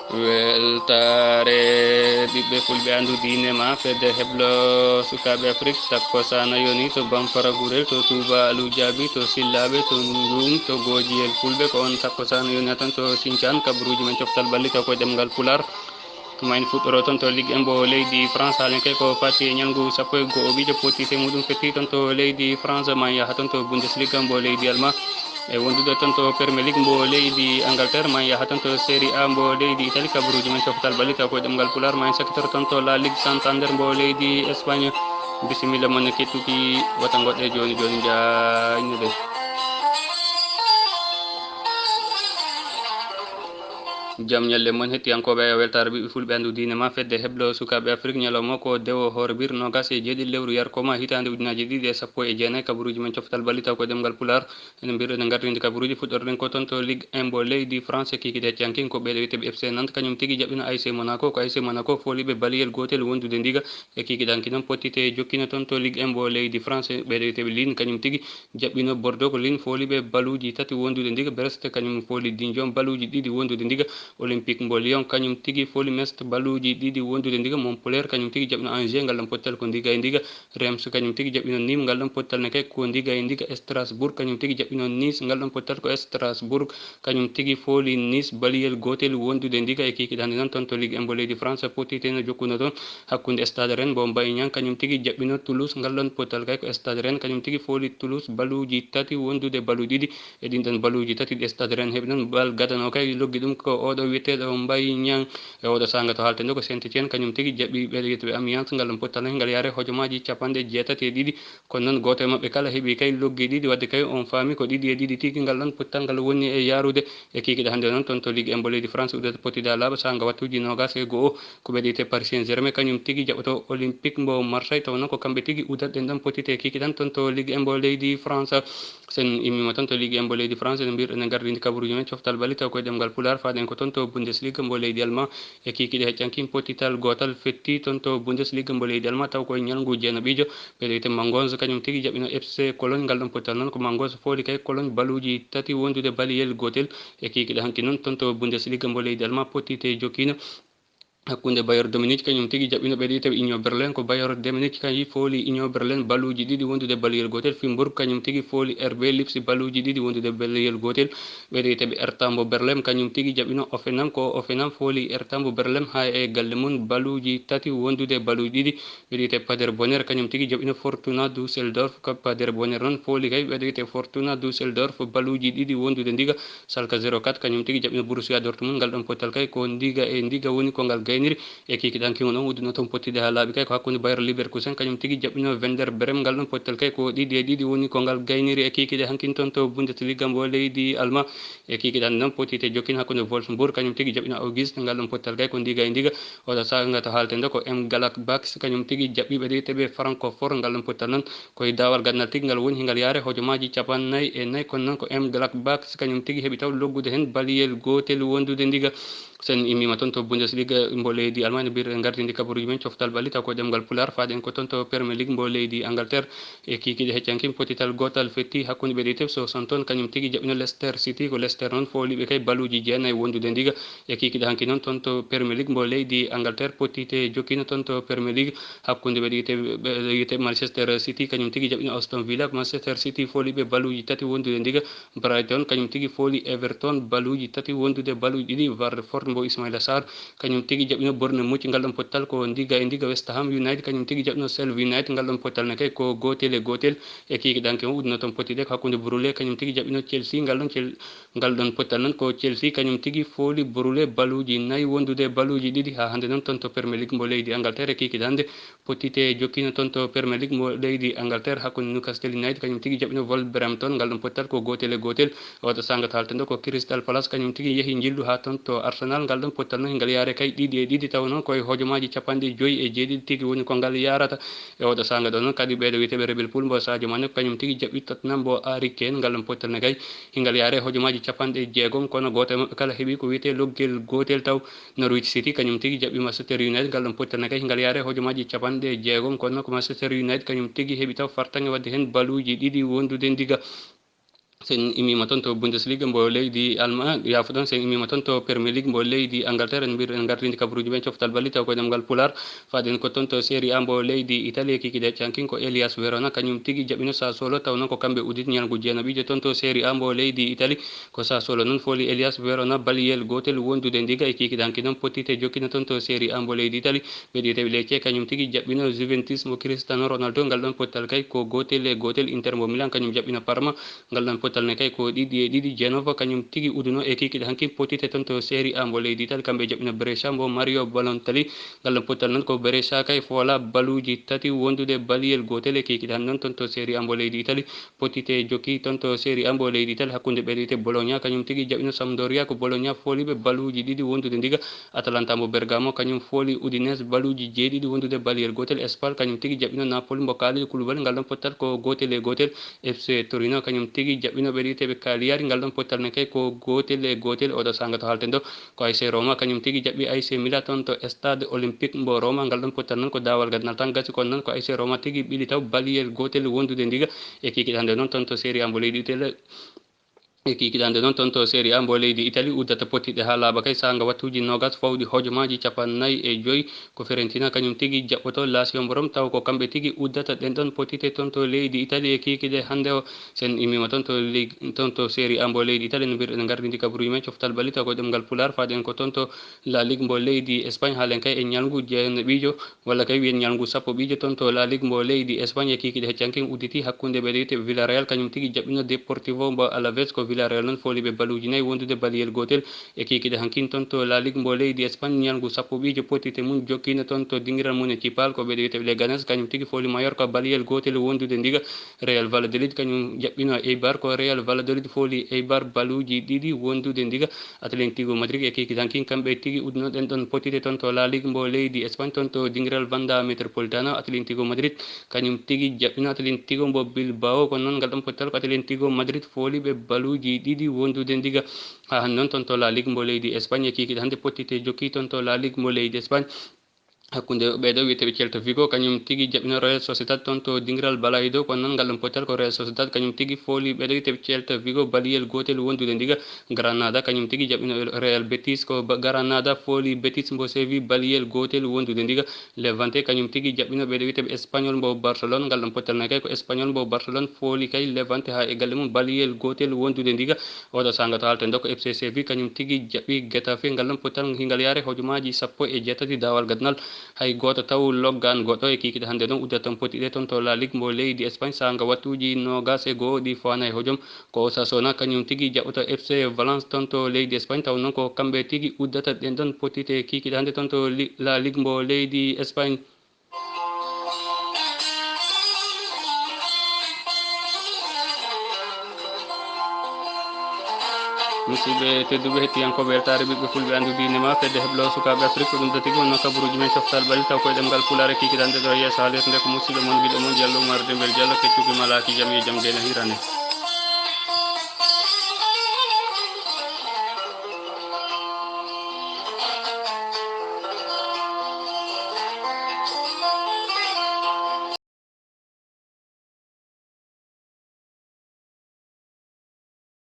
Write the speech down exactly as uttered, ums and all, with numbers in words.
Weltaare ɓiɓɓe fulɓe, anndu diine ma fedde heblo sukaaɓe Afrik. Takko sana yoni to Bamfara Gurel, to Tuuba Alu Jaabi, to Sillaaɓe, to Ndum, to Goojiyel Fulɓe. Ko on takko sana yoni tan to Sincan, kabaruuji men coftal ɓalli taw koye ɗemngal Pulaar. Tuma en fuɗɗoro toon to Ligue un mbo leydi France, haalen kay ko fati e ñalngu sappo e go'o biijo pottitte muɗum fetti toon to leydi France, ma en yaha toon to Bundesliga mbo leydi Alma. E wondude toon to Premier League mbo leydi Angleterre, ma en yaha toon to Serie A mbo leydi Italie, kabaruuji men coftal ɓalli taw koye ɗemngal Pulaar, ma en sakkitoro toon to La Ligue Santander mbo leydi Espagne. Bisimilla mon e kettuki, wata ngoɗɗe jooni jooni njaajnude. Jam ñalle mon hettiyankooɓe e weltaare ɓiɓɓe fulɓe, anndu diine ma fedde heblo sukaaɓe Afrik. Ñalawma ko dewo hoore bir noogas e jeeɗiɗi lewru yarkoma hitaande ujunaaji ɗiɗi e sappo e jeenayi, kabaruuji men coftal ɓalli taw koye ɗemngal Pulaar. Ene mbiyɗen, en ngartinde kabaruuji, fuɗɗorɗen ko toon to Ligue un mbo leydi France, e kiikiiɗe heccanki ko ɓeɗo wiyeteeɓe F C Nantes, kañum tigi jaɓɓino A S C Monaco, ko A S C Monaco fooliɓe baliyel gootel wondude ndiga. E kiikiiɗe hanki noon pottitte jokkino toon to Ligue un mbo leydi France, ɓeɗo wiyeteeɓe Lille, kañum tigi jaɓɓino Bordeaux, ko Lille fooliɓe baluuji tati wondude ndiga. Brest kañum fooli Dijon baluuji ɗiɗi wondude ndiga. Olympique mbo Lyon kañum tigi fooli Metz baluuji ɗiɗi wondude ndiga. Montpellier kañum tigi jaɓɓino Angers, ngal ɗon pottal ko ndiga e ndiga. Reims kañum tigi jaɓɓino Nîmes, ngal ɗon pottal ne kay ko ndiga e ndiga. Strasbourg kañum tigi jaɓɓino Nice, ngal ɗon pottal ko Strasbourg kañum tigi fooli Nice baliyel gootel wondude ndiga. E kiikiiɗe hannde noon toon to Ligue un mbo leydi France, pottitte no jokkuno toon hakkunde Stade Rennes mbo Mbaye Niang kañum tigi jaɓɓino Toulouse, ngal ɗon pottal kay ko Stade Rennes kañum tigi fooli Toulouse baluuji tati wondude baluuji ɗiɗi. E ɗin ɗon baluuji tati ɗi Stade Rennes heɓi noon, bal gadano kay loggi ɗum ko oɗo wiyeteeɗo Mbaye Niang. E oɗo saanga to haalten ɗo ko Saint-Étienne, kañum tigi jaɓɓi ɓeɗo wiyeteeɓe Amiens, ngal ɗon pottal ngal yaare hojomaaji capanɗe jeetati e ɗiɗi. Kono noon gooto e maɓɓe kala heɓi kay loggi ɗiɗi, wadde kay on faami ko ɗiɗi e ɗiɗi tigi ngal ɗon pottal ngal woni e yaarude. E kiikiiɗe hannde noon toon to Ligue un mbo leydi France uddata pottidaa laaɓa saanga wattuuji noogas e go'o. Ko ɓeɗo wiyetee Paris Saint-Germain, kañum tigi jaɓɓoto Olympique mbo Marseille, taw noon ko kamɓe tigi uddat ɗen ɗon pottitte e kiikiiɗe tan toon to Ligue un mbo leydi France. Sen immiima toon to Ligue un mbo leydi France, no mbiyɗen, en gardini kabaruuji men coftal ɓalli taw koye ɗemngal Pulaar, faaɗen ko toon to Bundesliga mbo leydi Almaa. E kiikiiɗe heccanki pottital gootal fetti toon to Bundesliga mbo leydi Almaa, taw koye ñalngu jeenaɓiijo. Ɓeɗo wiyetee Mangoz, kañum tigi jaɓɓino F C Cologne, ngal ɗon pottal noon ko Mangoz fooli kay Cologne baluuji tati wondude baliyel gootel. E kiikiiɗe hanki noon toon to Bundesliga mbo leydi Almaa, pottitte jokkiino hakkunde Bayern de Munich, kañum tigi jaɓɓino ɓeɗo wiyetee Union Berlin, ko Bayern de Munich kañum fooli Union Berlin baluuji ɗiɗi wondude baliyel gootel. Freiburg kañum tigi fooli R B Leipzig baluuji ɗiɗi wondude baliyel gootel. Ɓeɗo wiyetee Hertha mbo Berlin, kañum tigi jaɓɓino Hoffenheim, ko Hoffenheim fooli Hertha mbo Berlin haa e galle mum baluuji tati wondude baluuji ɗiɗi. Ɓeɗo wiyetee Paderborn, kañum tigi jaɓɓino Fortuna Düsseldorf, ko Paderborn noon fooli kay, ɓeɗo wiyetee Fortuna Düsseldorf baluuji ɗiɗi wondude ndiga. Schalke zéro quatre kañum tigi jaɓɓino Borussia Dortmund, ngal ɗon pottal kay ko ndiga e ndiga woni ko ngal gayniri. E kiikiiɗe hanki on udduno toon pottitte haa laaɓi kay ko hakkunde Bayer Leverkusen kañum tigi jaɓɓino Werder Bremen, ngal ɗon pottal kay ko ɗiɗi e ɗiɗi woni ko ngal gayniri. E kiikiiɗe hanki toon to Bundesliga mbo leydi Almaa. E kiikiiɗe hannde noon pottitte jokkino hakkunde Wolfsburg kañum tigi jaɓɓino Augsburg, ngal ɗon pottal kay ko ndiga e ndiga. Oɗo saanga to haalten ɗo ko M Gladbach kañum tigi jaɓɓi ɓeɗo wiyeteeɓe Francfort, ngal ɗon pottal noon koye daawal gadanal tigi ngal woni, hingal yaare hojomaaji capannayyi e nayi, kono noon ko M Gladbach kañum tigi heɓi taw loggude heen baliyel gootel wondude ndiga. Sen immiima toon to Bundesliga mbo leydi Almagne, mbiyɗen gardinde kabaruuji men coftal ɓalli taw ko ɗemngal Pulaar, faaɗen ko toon to Premier League mbo leydi Angleterre. E kiikiiɗe heccanki pottital gootal fetti hakkunde ɓeɗo wiyetee Southampton kañum tigi jaɓɓino Leicester City, ko Leicester noon fooliɓe kay baluuji jeenayi wondude ndiga. E kiikiiɗe hanki noon toon to Premier League mbo leydi Angleterre, pottitte jokkino toon to Premier League hakkunde ɓeɗo wiyetee, ɓeɗo wiyetee Manchester City kañum tigi jaɓɓino Aston Villa, ko Manchester City fooliɓe baluuji tati wondude ndiga. Brighton kañum tigi fooli Everton baluuji tati wondude baluuji ɗiɗi. Watford mbo Ismaila Sarr kañum tigi jaɓɓino Bournemouth, ngal ɗon pottal ko ndiga e ndiga. West Ham United kañum tigi jaɓɓino Sheffield United, ngal ɗon pottal ne kay ko gootel e gootel. E kiikiiɗe hanki on udduno toon pottitte ko hakkunde Burnley kañum tigi jaɓɓino Chelsea, ngal ɗon Chel-, ngal ɗon pottal noon ko Chelsea kañum tigi fooli Burnley baluuji nayi wondude baluuji ɗiɗi. Haa hannde noon toon to Premier League mbo leydi Angleterre, e kiikiiɗe hannde pottitte jokkino toon to Premier League mbo leydi Angleterre hakkunde Newcastle United kañum tigi jaɓɓino Wolverhampton, ngal ɗon pottal ko gootel e gootel. Oɗo saanga to haalten ɗo ko Crystal Palace kañum tigi yehi njillu haa toon to Arsenal, ngal ɗon pottal noon hingal yaare kay ɗiɗi e ɗiɗi, taw noon koye hojomaaji capanɗe joyi e jeeɗiɗi tigi woni ko ngal yaarata. E oɗo saanga ɗo noon kadi ɓeɗo wiyeteeɓe Liverpool mbo Sadio Mané kañum tigi jaɓɓi Tottenham mbo Harry Kane, ngal ɗon pottal ne kay hingal yaare hojomaaji capanɗe jeegom, kono gooto e maɓɓe kala heɓi ko wiyetee loggel gootel taw. Norwich City kañum tigi jaɓɓi Manchester United, ngal ɗon pottal ne kay hingal yaare hojomaaji capanɗe jeegom, kono ko Manchester United kañum tigi heɓi taw fartaŋŋe waɗde heen baluuji ɗiɗi wondude ndiga. Sen immima toon to Bundesliga mbo leydi Allemagne, yafuɗon, sen immima toon to Premier League mbo leydi Angleterre, en mbir-, en ngartindi kabaruuji men coftal balli taw ko e ɗemngal Pulaar. Faaden ko toon to Serie A mbo leydi Italie, kikiɗe cankin ko Elias Verona, kañum tigi jaɓɓino Sassuolo, taw noon ko kamɓe udditi ñalngu jeenaɓiijo toon to Serie A mbo leydi Italie. Ko Sassuolo noon fooli Elias Verona baliyel gootel wondude ndiga e kikiɗe hanki noon pottite jokkino toon to Serie A mbo leydi Italie. Ɓe ɗi tawi Lecce kañum tigi jaɓɓino Juventus mo Cristiano Ronaldo, ngal ɗon pottal kay ko gootel e gootel. Inter mbo Milan kañum jaɓɓino Parma, ngal ɗon pottal ne kay ko ɗiɗi e ɗiɗi. Genova kañum tigi uduno e kikiɗe hanki pottite toon to Serie A mbo leydi Italie, kamɓe jaɓɓino Brescia mbo Mario Balotelli. Ngal ɗon pottal noon ko Brescia kay foola baluuji tati wondude baliyel gootel e kikiɗe han noon toon to Serie A mbo leydi Italie. Pottite jokki toon to Serie A mbo leydi Italie hakkunde ɓe ɗiɗi. Bologna kañum tigi jaɓɓino Sampdoria, ko Bologna fooliɓe baluuji ɗiɗi wondude ndiga. Atalanta mbo Bergamo kañum fooli Udinese baluuji jeeɗiɗi wondude baliyel gootel. Spal kañum tigi jaɓɓino Napoli mbo Kalidou Koulibaly, ngal ɗon pottal ko gootel e gootel. F C Torino kañum tigi jaɓɓino ɓe ɗiɗi ɓe Cagliari, ngal ɗon pottal ne kay ko gootel e gootel. Oɗo saanga to haalten ɗo ko A C Roma kañum tigi jaɓɓi A C Milan toon to Stade Olympique mbo Roma, ngal ɗon pottal noon ko daawal gadnal tan gasi, kono noon ko A C Roma tigi ɓili taw baliyel gootel wondude ndiga. E kikiɗe hannde noon toon to Serie A mbo leydi Italie, e kikiɗe hannde noon toon to Serie A mbo leydi Italie uddata pottiɗe haa laaɓa kay saanga wattuuji noogas fawɗi hojomaaji capannayyi e joy. Ko Fiorentina kañum tigi jaɓɓoto Lazio mbo Rome, taw ko kamɓe tigi uddata ɗen ɗon pottite toon to leydi Italie e kikiɗe hannde o. Sen immima toon to leydi, toon to Serie A mbo leydi Italie, no mbirɗen ngardi ndi kabaruuji men coftal balli taw ko ɗemngal Pulaar, faaden ko toon to La Ligue mbo leydi Espagne, haalen kay e ñalngu jeenaɓiijo, walla kay wiyen ñalngu sappo ɓiijo toon to La Ligue mbo leydi Espagne. E kikiɗe heccankin udditi hakkunde ɓe ɗiɗi, Villarreal kañum tigi jaɓɓino Deportivo mbo Alaves, ko Villarreal noon fooliɓe baluuji nayi wondude baliyel gootel. E kikiɗe hankin toon to La Ligue mbo leydi Espagne, ñalngu sappo ɓiijo pottite mum jokkino toon to dingiral municipal, ko ɓe ɗiɗi Leganes kañum tigi fooli Mallorca baliyel gootel wondude ndiga. Real Valladolid kañum jaɓɓino Eibar, ko Real Valladolid fooli Eibar baluuji ɗiɗi wondude ndiga. Atlético Madrid e kikiɗe hankin kamɓe tigi udduno ɗen ɗon pottite toon to La Ligue mbo leydi Espagne, toon to dingiral Wanda Metropolitano. Atlético Madrid kañum tigi jaɓɓino Atlético mbo Bilbao, kono noon ngal ɗon pottal ko Atlético Madrid fooliɓe baluuji ɗiɗi wondude ndiga. Haa hannde noon toon to La Ligue mbo leydi Espagne e kikiɗe hannde pottite jokki toon to La Ligue mbo leydi Espagne. Hakkunde ɓeeɗo wiyeteeɓe Celta Vigo, kañum tigi jaɓɓino Real Sociedad toon to dingiral Balaido, kono noon ngal ɗon pottal ko Real Sociedad kañum tigi fooli ɓeeɗo wiyeteeɓe Celta Vigo baliyel gootel wondude ndiga. Granada kañum tigi jaɓɓino Real Betis, ko ba-, Granada fooli Betis mbo Seville baliyel gootel wondude ndiga. Levante kañum tigi jaɓɓino ɓeeɗo wiyeteeɓe Espagnol mbo Barcelone, ngal ɗon pottal ne kay ko Espagnol mbo Barcelone fooli kay Levante haa e galle mum baliyel gootel wondude ndiga. Oɗo saanga to haalten ɗo ko F C Seville kañum tigi jaɓɓi Getafe, ngal ɗon pottal hingal yaare hojomaaji sappo e jeetati daawal gadnal. Hay gooto taw loggaan goɗɗo e kikiɗe hannde ɗon uddata toon pottiɗe toon to La Ligue mbo leydi Espagne, saanga wattuuji noogas e goo ɗi fawaana e hojom. Ko Osasuna kañum tigi jaɓɓoto F C Valence toon to leydi Espagne, taw noon ko kamɓe tigi uddata ɗen ɗon pottite kikiɗe hannde toon to li-, La Ligue mbo leydi Espagne. Musidɓe tedduɓe, hettiyankooɓe weltaare ɓiɓɓe fulɓe anndu diine ma, fedde heblo sukaaɓe Afrik, ko ɗum ɗo tigi wonno kabaruuji men coftal ɓalli taw koye ɗemngal Pulaar e kikiɗe hannde ɗo yeeso haalirde ko musidɗo mon, ɓiɗɗo mon Diallo Oumar Dembel Diallo, keccuki malaaki jam e jam gayna hirane.